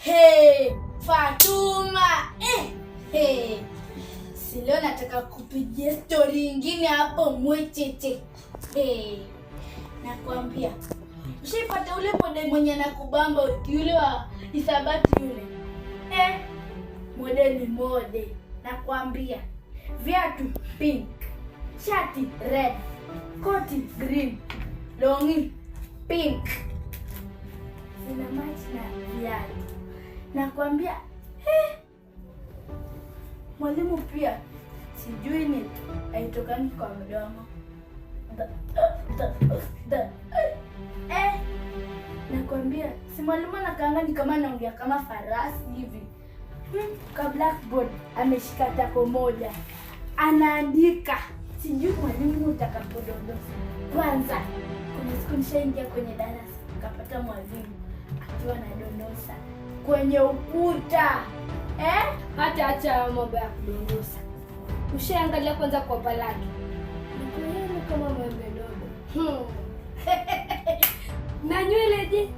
Hey, Fatuma. Hey. Si leo nataka kupigia story ingine hapo mwecheche. Hey. Nakwambia. Ushaipata ule pode mwenye anakubamba yule wa hisabati yule. Mode ni mode. Nakwambia. Viatu pink, shati red, koti green, longi pink. Zina match na viatu. Nakwambia, mwalimu pia sijui ni haitokani kwa mdomo. Da, da, da. Nakwambia si mwalimu anakaanga ni kama anaongea kama farasi hivi. Kwa blackboard ameshika tako moja anaandika, sijui mwalimu utakapodondosa. Kwanza kuna siku nishaingia kwenye darasa nikapata mwalimu akiwa anadondosa kwenye ukuta? Hata acha mambo ya kudondosa. Ushaangalia kwanza kwa palaki. Ni kama mwembe dodo. Na nywele je?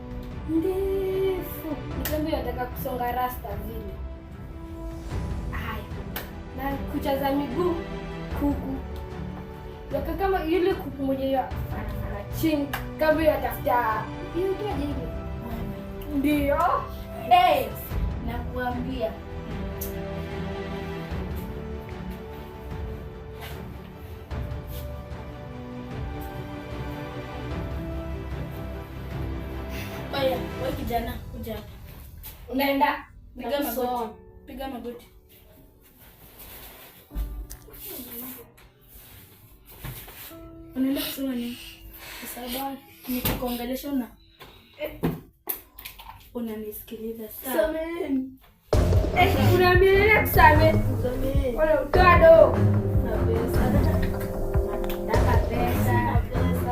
Ndefu. Nikamwambia nataka kusonga rasta vile. Haya. Na kucha za miguu kuku. Yaka kama yule kuku mmoja yeye ana chini kama yeye atafuta. Hiyo tu ile. Ndio. Hey, nakuambia. Oya, wewe kijana, kuja hapa. Unaenda Piga magoti. Piga magoti. Unaenda kusoma nini? Kwa sababu nikikuongelesha unanisikiliza sana. Sameheni. Unaambia kusamehe? Wala utoa do. Nataka pesa.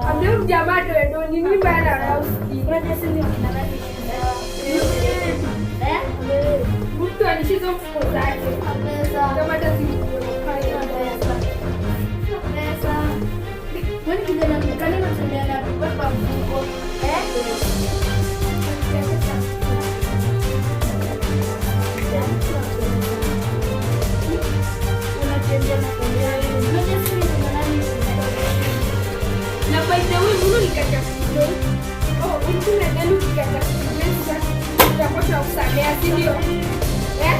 Ambia mjamaa toe do ni nini bana na usikii. Unajua sisi ni kina nani? Eh? Mtu alishiza mfuko zake. Kama hata si Kwani kijana mkani unatembea na kwa mfuko? Eh? Unatembea na unajua sisi ni kina nani? Na by the way, mbona ulikata kidogo? Oh, ulikuwa unadhani ukikata kidogo tutakuwa tunakusamea, si ndio? Eh?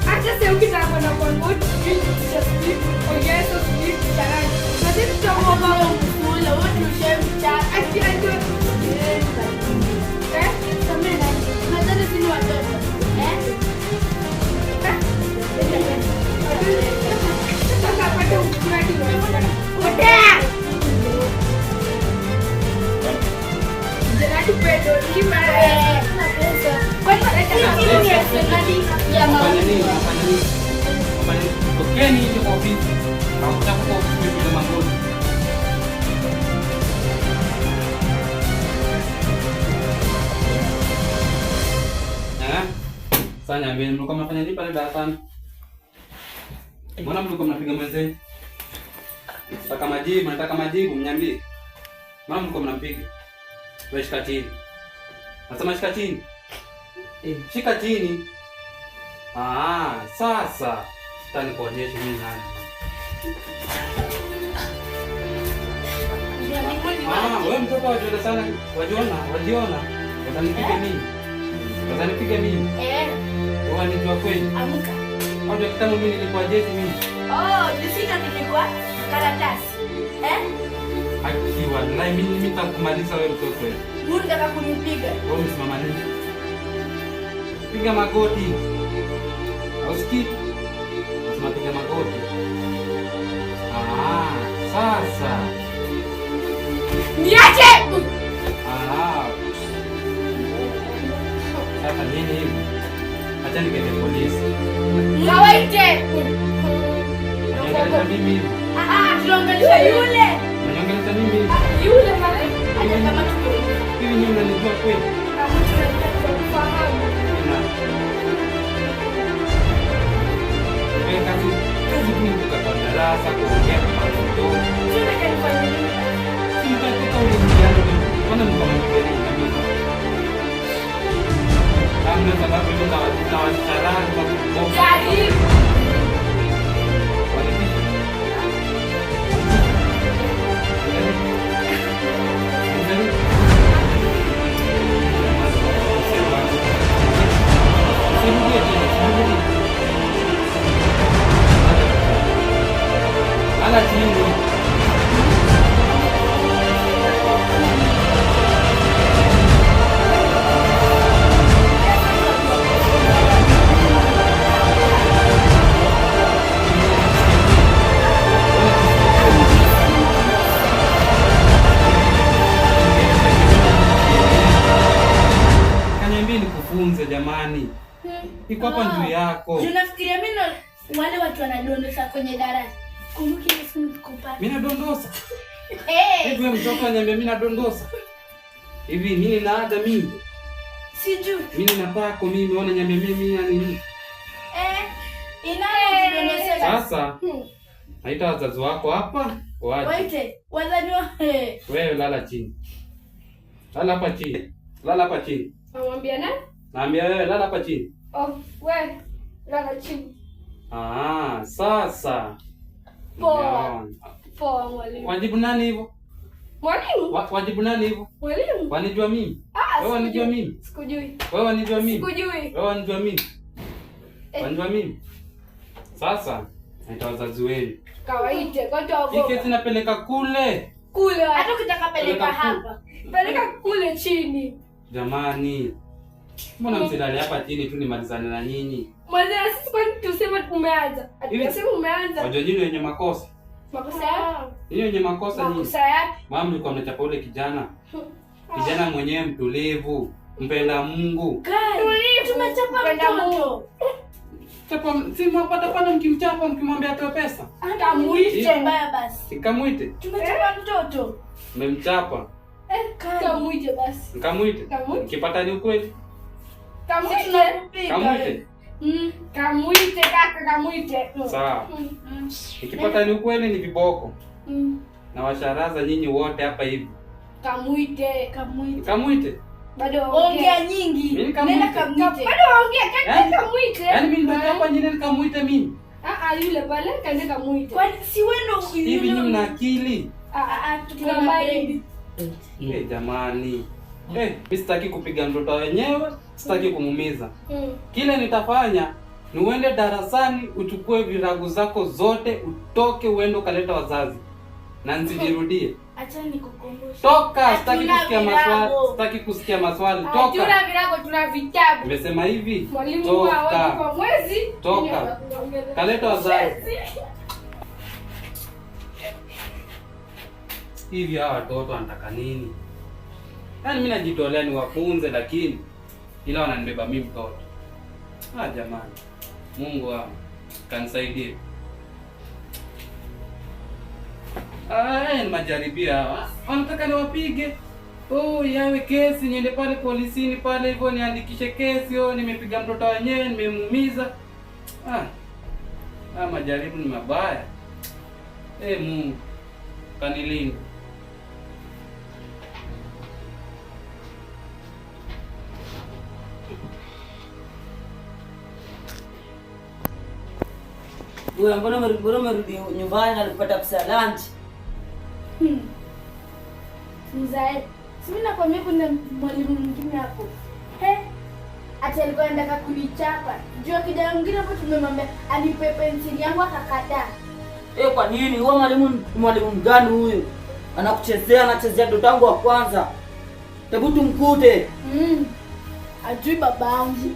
Hata sasa ukitaka kwenda kwa ngoti, sijui sijui ongeza sijui charani. Na sisi tutakuwa Kula wote ushamchapa. ati ati eh? Sameheni nani? Unadhani sisi ni watoto? Eh? Sasa apate ukurati Potea! Jana tupe do ni mara. Kwani hii ni arsenali ya Mfanye nini? maua? Mfanye nini? Mfanye nini? Tokeni nje kwa ofisi. Hakutaka kwa ofisi mmepiga magoti. Eh? Sasa niambieni mlikuwa mnafanya nini pale darasani? Mbona mlikuwa mnapiga mwenzenu? Nataka majibu, nataka majibu, mniambie. Mbona mlikuwa mnampiga? Wewe shika chini. Nasema shika chini. Shika chini. Ah, sasa sasa nikuonyeshe mimi nani. Ah, wewe mtoto wajiona sana, wajiona, wajiona. Watanipiga mimi. Watanipiga mimi. Eh, Wewe wanijua kweli? amka. Kwanza kitambo mimi nilikuwa jeshi mimi. Oh, nisito nilikuwa karatasi. Eh? Haki wallahi mimi nitakumaliza wewe mtoto wewe. Wewe unataka kunipiga? Wewe umesimama nini? Piga magoti. Hausikii? Nasema piga magoti. Ah, sasa. Niache! Ah. Sasa nini hivi? Acha nikaite polisi. Kawaite. Unaniongelesha mimi hivi? Ah, tunaongelesha yule. Unaniongelesha mimi hivi? Yule mara. Hata kama tuko Hivi nyinyi mnanijua kweli? Fahamu. Na. Wewe kazi tu ni kukaa kwa darasa kuongea kwa watoto. Tunataka nifanye nini? Si mtatoka ule mtihani. Mbona mko mnapiga nini? ndio sababu hiyo nawasharani kwa kuboka. Jaribu. Wanitishe. Usirudie tena, usirudie. Lala chini. Kaniambia nikufunze jamani. Iko hapa juu yako. Juu nafikiria mimi na wale watu wanadondosa kwenye darasa. Kumbuki ile siku nilikupata. Mimi nadondosa. Eh, Hivi wewe mtoto ananiambia mimi nadondosa. Hivi mimi nina ada mimi. sijui. Mimi nina pako mimi, wewe unaniambia mimi nina nini? Eh, inayo kudondosa. Sasa naita wazazi wako hapa waje. Waite, wazazi wa eh. Wewe lala chini. Lala hapa chini. Lala hapa chini. Namwambia nani? Naambia wewe lala hapa chini. Oh, we lala chini. Ah, sasa. Poa. Nimeona. Poa mwalimu. Wajibu nani hivyo? Mwalimu? Wajibu nani hivyo? Mwalimu? Wanijua mimi? Ah, Wewe wanijua sikujui. mimi? Sikujui. Wewe wanijua mimi? Sikujui. Wewe wanijua mimi? Eh. Wanijua mimi? Sasa naita wazazi wenu. Kawaite, kwa Hii tuogopa. kesi napeleka kule. Kule. Hata ukitaka peleka Peleka hapa. Peleka kule chini. Jamani. Mbona msilale hapa chini tu nimalizane na nyinyi? Mwanzo sisi kwani tuseme umeanza? Hivi- Atuseme umeanza. Wajua nyinyi wenye makosa. Makosa yapi? Nyinyi wenye makosa nyinyi. Makosa yapi? Mama mlikuwa mnachapa ule kijana. Kijana mwenyewe mtulivu, mpenda Mungu. Kai, tumechapa Mpenda mtoto. Chapa si mwapata pale mkimchapa mkimwambia atoe pesa. Kamuite. Mbaya basi. Nikamwite. Tumechapa mtoto. Mmemchapa. Eh, Kai. kamuite basi. Nikamwite. Kamuite. Nikipata ni ukweli. Kamuite. Tunakupiga. Kamwite. Kamuite kaka, kamuite. Sawa. Mm. Nikipata ni ukweli ni viboko. Mm. Na washaraza nyinyi wote hapa hivi. Kamuite. Kamuite. Nikamwite. Bado waongea. Ongea nyingi. Mimi nikamwite. Nenda kamwite. Bado waongea, kaende Yaani- kamuite. Yaani mimi nitoke hapa nyinyi nikamwite mimi. Ah ah, yule pale kaende kamuite. Kwani si wewe ndo Hivi nyinyi mna akili? Ah ah, Ah, tuko tuna na mind. Eh, jamani. Eh, mimi sitaki kupiga mtoto wenyewe, sitaki kumuumiza. Kile nitafanya ni uende darasani uchukue virago zako zote utoke uende ukaleta wazazi. Na nisijirudie. Acha nikukumbushe. Toka, sitaki Hatuna kusikia maswali, virago. sitaki kusikia maswali. Toka. Hatuna virago, tuna vitabu. Nimesema hivi. Mwalimu huwa haoni Toka. kwa mwezi. Toka. Kaleta wazazi. Hivi hawa watoto wanataka nini? Yaani mimi najitolea niwafunze, lakini ila wananibeba mimi mtoto. Ah, jamani. Mungu wangu kanisaidie. Ah, ni majaribio hawa. Wanataka niwapige. Oh, yawe kesi niende pale polisini pale hivyo niandikishe kesi, oh nimepiga mtoto wenyewe, nimemuumiza. Ah. Ah, majaribu ni mabaya. Eh, Mungu kanilinda. Wewe mbona umerudi nyumbani na kupata pesa ya lunch? Mzae, si mimi nakwambia kuna mwalimu mwingine hapo. He? Ati alikuwa anataka kunichapa. Juu kijana mwingine hapo tumemwambia anipe penseli yangu akakataa. Eh, kwa nini? Huyo mwalimu mgani huyu? Anakuchezea, anachezea mtoto wangu wa kwanza. Hebu tumkute. Ajui babangu.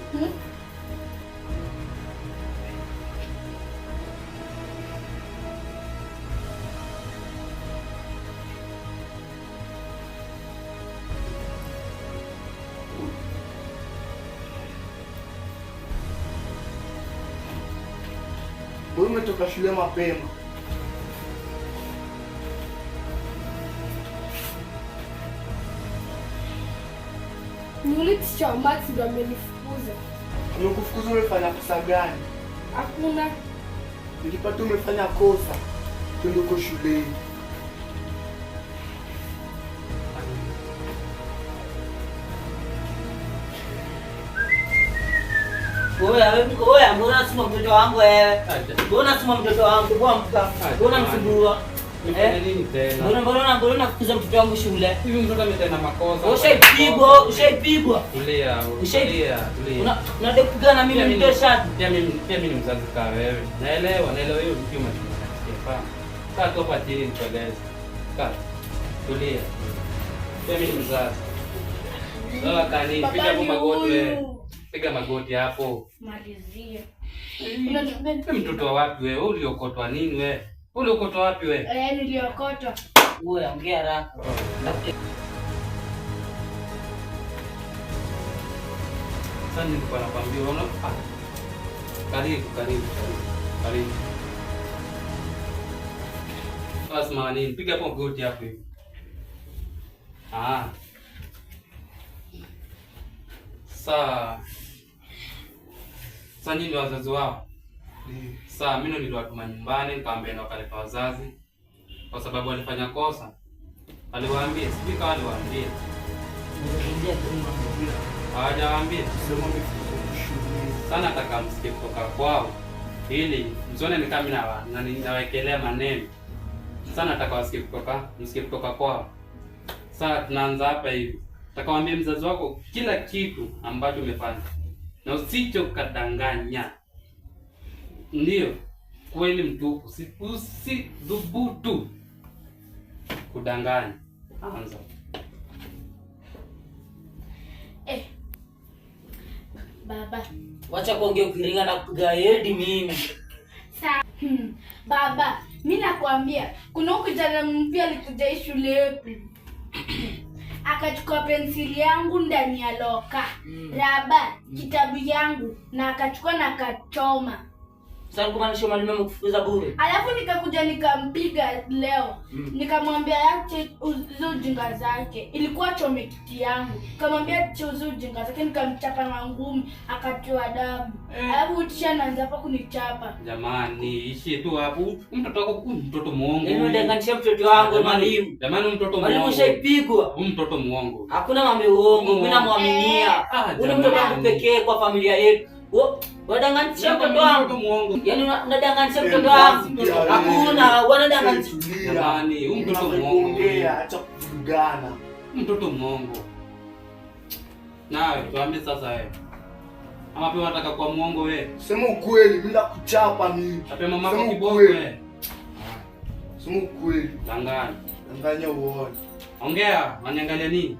Wewe umetoka shule mapema. Ni yule teacher wa maths ndo amenifukuza. Amekufukuza umefanya kosa gani? Hakuna. Nikipata umefanya kosa, twende uko shuleni. Oya, wewe oya, mbona unasumbua mtoto wangu wewe? Mbona unasumbua mtoto wangu? Mbona mka? Mbona unamsumbua? Nimefanya Eh? nini tena? Mbona unafukuza mtoto wangu shule? Hivi mtoto ametenda makosa. Ushaipigwa, ushaipigwa. Tulia, tulia, tulia. Unataka kupigana na mimi Pia nitoe shati? Pia mimi ni mzazi kama wewe. Naelewa hiyo vitu unachofanya. Kaa tu hapa chini nikueleze. Kaa. Tulia. Pia mimi ni mzazi. Sasa kani, piga hapo Baba ni magoti wewe. huyu. Piga magoti hapo. Malizie. Wewe mtoto wa wapi wewe? Uliokotwa nini wewe? Uliokotwa wapi wewe? Eh, niliokotwa. Wewe ongea haraka. Sasa nilikuwa nakwambia unaona? Karibu, karibu, karibu. Karibu. Sasa nini? Piga hapo goti hapo hivi. Sasa sasa nyinyi ndio wazazi wao. Sasa mimi ndo niliwatuma nyumbani nikamwambia na wakaleta wazazi kwa sababu walifanya kosa. Aliwaambia, sijui kama aliwaambia. Hawajawaambia. Sema amefukuzwa shule. Sana nataka msikie kutoka kwao ili msione ni kama nawekelea maneno. Sana nataka wasikie kutoka, msikie kutoka kwao. Sasa tunaanza hapa hivi. Nataka waambie mzazi wako kila kitu ambacho umefanya na usichokadanganya. Ndio kweli mtupu, usidhubutu kudanganya. Anza. Eh. Baba. Wacha kuongea ukiringa na kupiga hedi mimi. Baba, mi nakwambia kuna huyu kijana mpya alikuja hii shule yetu. Akachukua pensili yangu ndani ya loka, raba, kitabu yangu na akachukua na akachoma. Sasa kumaanisha mwalimu amekufukuza bure. Alafu nikakuja nikampiga leo. Nikamwambia ache hizo ujinga zake. Ilikuwa chome kiti yangu. Nikamwambia ache hizo ujinga zake, nikamchapa na ngumi akatoa damu. Alafu tisha anaanza hapa kunichapa. Jamani, ishie tu hapo. Mtoto wako huyu mtoto muongo. Yaani unadanganisha mtoto wangu Jamani, mwalimu. Jamani, huyu mtoto Mwalimu muongo. ushaipigwa. Huyu mtoto muongo. Hakuna mambo ya uongo, mimi namwaminia. Jamani. Huyu mtoto wangu pekee kwa familia yetu. Unadanganisha mtoto Mtoto wangu. muongo. Yaani unadanganisha mtoto wangu. Hakuna, wanadanganisha. Jamani, huyu mtoto muongo. Kuongea, acha kuvurugana. Mtoto muongo. Nawe tuambie sasa wewe. Ama pia unataka kuwa muongo wewe? Sema ukweli, mimi nakuchapa mimi. Tapia mamako Sema kiboko ukweli. wewe. Sema ukweli. Danganya. Danganya uone. Ongea, unaniangalia nini?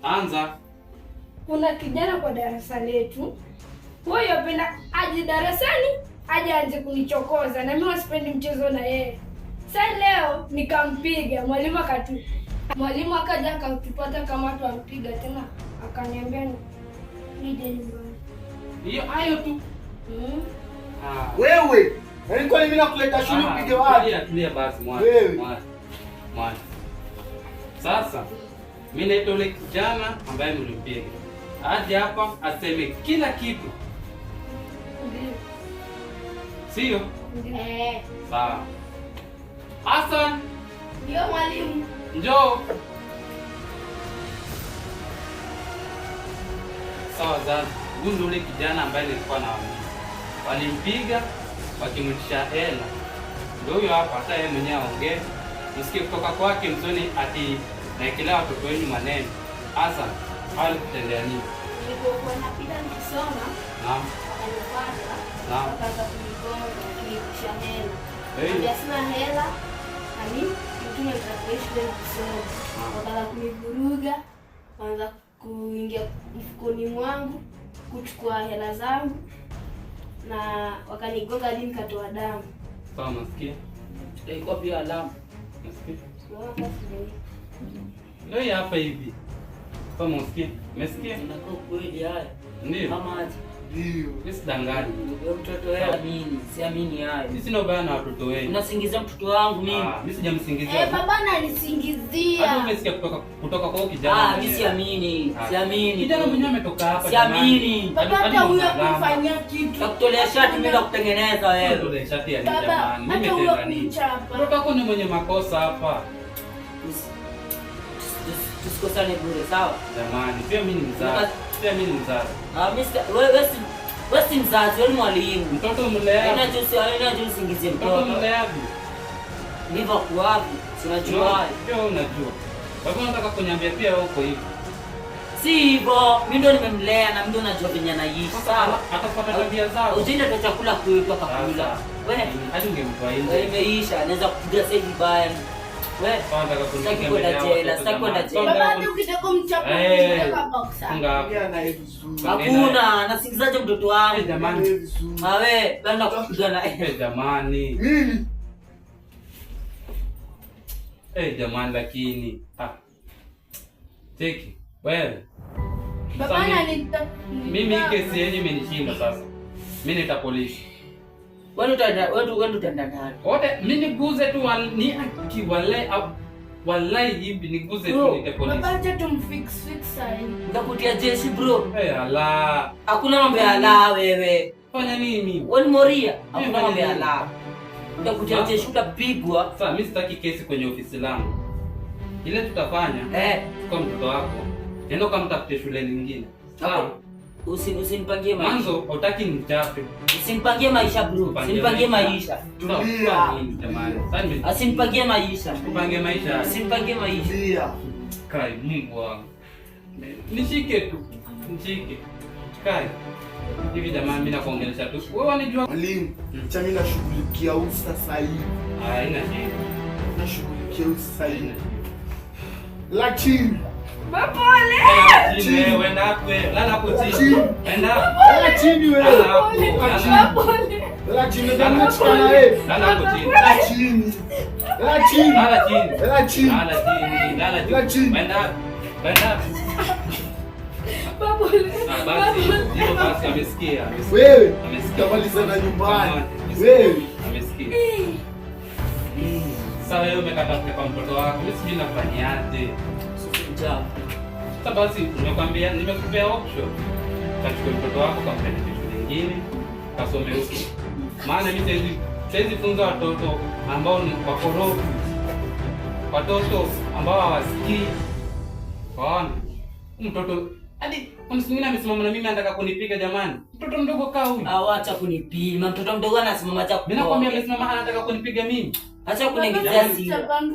Anza. Kuna kijana kwa darasa letu. Huyo yapenda aje darasani, aje aanze kunichokoza na mimi sipendi mchezo na yeye. Sasa leo nikampiga, mwalimu akaja akatupata kama twampiga tena, akaniambia nije nyumbani. Hiyo hayo tu. Wewe, yaani kwani mimi nakuleta shule upige wapi? Tulia, tulia basi mwana. Wewe. Mwana. Mwana. Sasa mimi naitwa yule kijana ambaye mlimpiga. Aje hapa aseme kila kitu. Ndio. Sio? Ndio. Sawa. Hassan, Ndio mwalimu. njoo. Sawa wazazi, huyu ndio yule kijana ambaye nilikuwa nawaambia. Walimpiga wakimwitisha hela. Ndio huyo hapa, hata yeye mwenyewe aongee. Msikie kutoka kwake, msione ati naekelea watoto wenu maneno. Hassan, hao walikutendea nini? Nilipokuwa napita nikisoma, Naam. wakanifuata, Naam. wakaanza kunigonga, wakiniitisha hela. Hey. Nikamwambia sina hela, na mimi mtume nitakuwa shule nikisoma. Naam. Wakaanza kunivuruga, wakaanza kuingia mfukoni mwangu, kuchukua hela zangu na wakanigonga hadi nikatoa damu. Sawa, nasikia. Itaikuwa pia alama. Nasikia. Unaona sasa ndio hii. Ndio hii hapa hivi. Sawa, unasikia? Umesikia? Inakuwa kweli haya. Ndio. Kama aje. Ndio. Mimi sidanganyi. Wewe mtoto wewe amini, siamini hayo. Mimi sina ubaya na watoto wenu. Unasingizia mtoto wangu mimi. Mimi sijamsingizia. Baba ananisingizia. Hata umesikia kutoka kwa huyo kijana. Mimi siamini. Siamini. Kijana mwenyewe ametoka hapa. Siamini. Baba hata huyo hakufanyia kitu. Nakutolea shati mimi nakutengeneza wewe. Nakutolea shati ya nini Baba, jamani? Mimi hata huyo nimetenda nini? kunichapa. Mtoto wako ni mwenye makosa hapa. Tusikosane bure, sawa? Jamani, pia mimi ni mzazi. Pia mimi ni mzazi. Mimi wewe si Wewe si mzazi, wewe ni mwalimu. Mtoto mlea. Haina jinsi, haina jinsi ingizie Mtoto mtoto. mleavi. Ndivyo kuwapi? Si unajua. Pia wewe unajua. Kwa hivyo unataka kuniambia pia wewe uko hivi. Si hivyo, mimi ndo nimemlea na mimi ndo najua venye anaishi. Sawa. Atafuata tabia zao. Ujinda tu chakula kwetu akakula. Sasa. Wewe Hadi ungemtoa wewe nje. imeisha, naweza kupiga sasa vibaya. Wewe Sasa unataka kunipiga Sitaki mbele kwenda ya jela, watoto sitaki kwenda jamani. jela. Baba hata ukitaka umchape Eh. unataka boxer. Funga hapo. Ongea naye vizuri. hakuna, anasingizaje mtoto Eh, wangu? jamani. Naye vizuri. Mawe, bana kupiga na Eh, jamani. Mimi Eh, jamani lakini. Ah. Cheki. Wewe. Baba Sasa ananita. Mimi hii kesi yenyu imenishinda sasa. Mimi nita polisi. Wewe utaenda, wewe utaenda ndani. Wote mimi niguze tu ni aki wale au wallahi hivi niguze tu Bro, nite polisi. Baba acha tumfix fix sahi. Nitakutia jeshi bro. Eh, ala. Hakuna mambo ya la wewe. Fanya nini? Wewe ni moria. Hakuna Mimi mambo ya nini? la. Nitakutia jeshi utapigwa. Sasa mimi sitaki kesi kwenye ofisi langu. Ile tutafanya Eh, kwa mtoto wako. Nenda ukamtafute shule nyingine. Sawa? usinipangie maisha. Mwanzo hutaki nimchape. Usinipangie maisha bro. Usinipangie maisha. Sawa, Tulia. fanya nini jamani? Sasa nime Asinipangie maisha. kupange maisha. Usinipangie maisha. tulia. Kai, Mungu wangu. Nishike tu. Nishike. Kai. Hivi jamani mimi nakuongelesha tu. Wewe wanijua. Mwalimu, cha mimi nashughulikia huyu sasa hivi. Ah, haina shida. Nashughulikia huyu sasa hivi. Lakini Lala chini wewe, enda hapo wewe. Lala hapo chini. Enda hapo. lala chini wewe. Lala hapo. Lala Lala. chini. Lala chini ndio nachukua na wewe. Lala hapo chini. Lala chini. Lala chini. Lala chini. Lala chini. Lala chini. Lala Lala chini. chini. Enda hapo. Enda hapo. Ah, basi. Hiyo basi amesikia. Amesikia. Wewe Amesikia. utamaliza na nyumbani. Amesikia. Wewe Amesikia. Sasa wewe umekata kwa mtoto wako. Mimi sijui nafanyaje. Usimchape. Sasa basi nimekwambia nimekupea option. Kachukue mtoto wako kampeleke shule nyingine kasome huko. Maana mimi siwezi funza watoto ambao ni wakorofi. Watoto ambao hawasikii. Waona? Mtoto hadi kuna siku nyingine amesimama na mimi anataka kunipiga jamani. Mtoto mdogo kaa huyu. Awacha kunipima. Mtoto mdogo anasimama acha Mimi nakwambia kuongea. amesimama anataka kunipiga mimi. Acha kuningizia siri.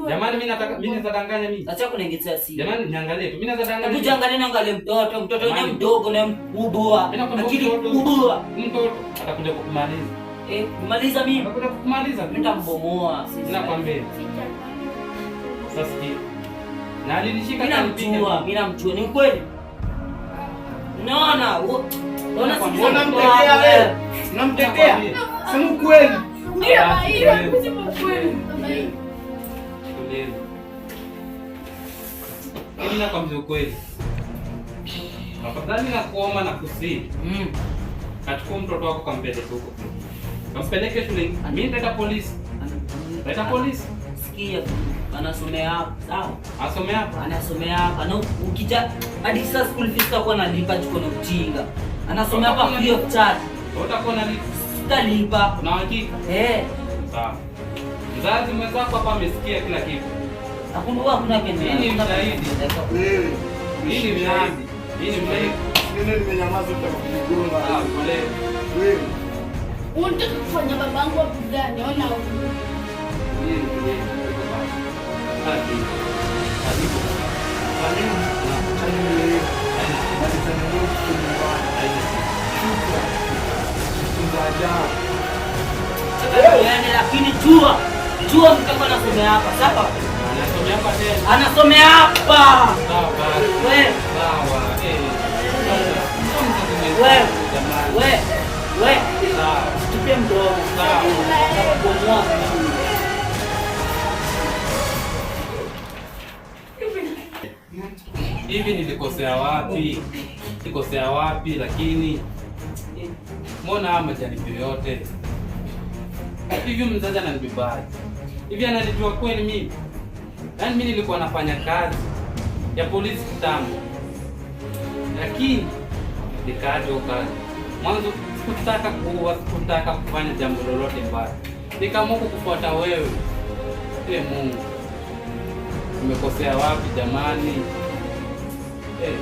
Jamani mimi nataka mimi naweza danganya mimi. Acha kuningizia siri. Jamani niangalie tu. Mimi naweza danganya. Hebu mimi. jiangalie naangalie mtoto, mtoto wenyewe Jamani. mdogo na mkubwa. Mimi nakwambia Akili mtoto- kubwa. Mtoto atakuja kukumaliza. Eh, kumaliza mimi. Atakuja kukumaliza. Mimi nitambomoa. Mimi nakwambia. Sasa sikia. Na alinishika Mimi akanipiga. namjua, mimi namjua. Ni kweli. Unaona? Unaona sikiza unamtetea mtoto wewe. wangu. Unamtetea. Sema ukweli. Ndio, hiyo kusema kweli. Tulieni. Mimi nakwambia ukweli. Afadhali nakuomba na kusihi. Kachukua mtoto wako kampeleke huko. Kampeleke shule. Mimi nitaita polisi. Nitaita polisi. Sikia, anasomea hapa, sawa? Asome hapa. Anasomea hapa. Na ukija hadi sasa school fees takuwa nalipa jiko na ujinga. Anasomea hapa free of charge. Utakuwa na lipa. Sitalipa. Una hakika? Eh, Sawa. Mzazi mwenzako hapa amesikia kila kitu. hakuna hakuna kenye. Hii ni mshahidi. Wewe. Hii ni mshahidi. Hii ni mshahidi. Mimi nimenyamaza utakugonga. Ah, pole. Wewe. Unataka kufanya babangu apigane, ona huyu. Tulieni, tulieni. Iko basi. Hadi. Hadi. Mwalimu, cha mimi maliza na wewe nyumbani. Shukrani. Funza ajabu. Yaani lakini jua jua mtoto anasomea hapa, sawa? Anasomea hapa tena. Anasomea hapa. Sawa basi. We, Sawa. Eh. we, Jamani. we, we. Sawa. Tupe mdomo. Sawa. Bomoa. Hivi nilikosea wapi? Nilikosea wapi lakini mbona haya majaribio yote? Hivi mzazi ananibebaje? Hivi ananijua kweli mimi? Yaani mimi nilikuwa nafanya kazi ya polisi kitambo. Lakini nikaacha hiyo kazi. Mwanzo sikutaka kuua, sikutaka kufanya jambo lolote mbaya. Nikaamua kukufuata wewe. Ee Mungu. Nimekosea wapi jamani? Eh.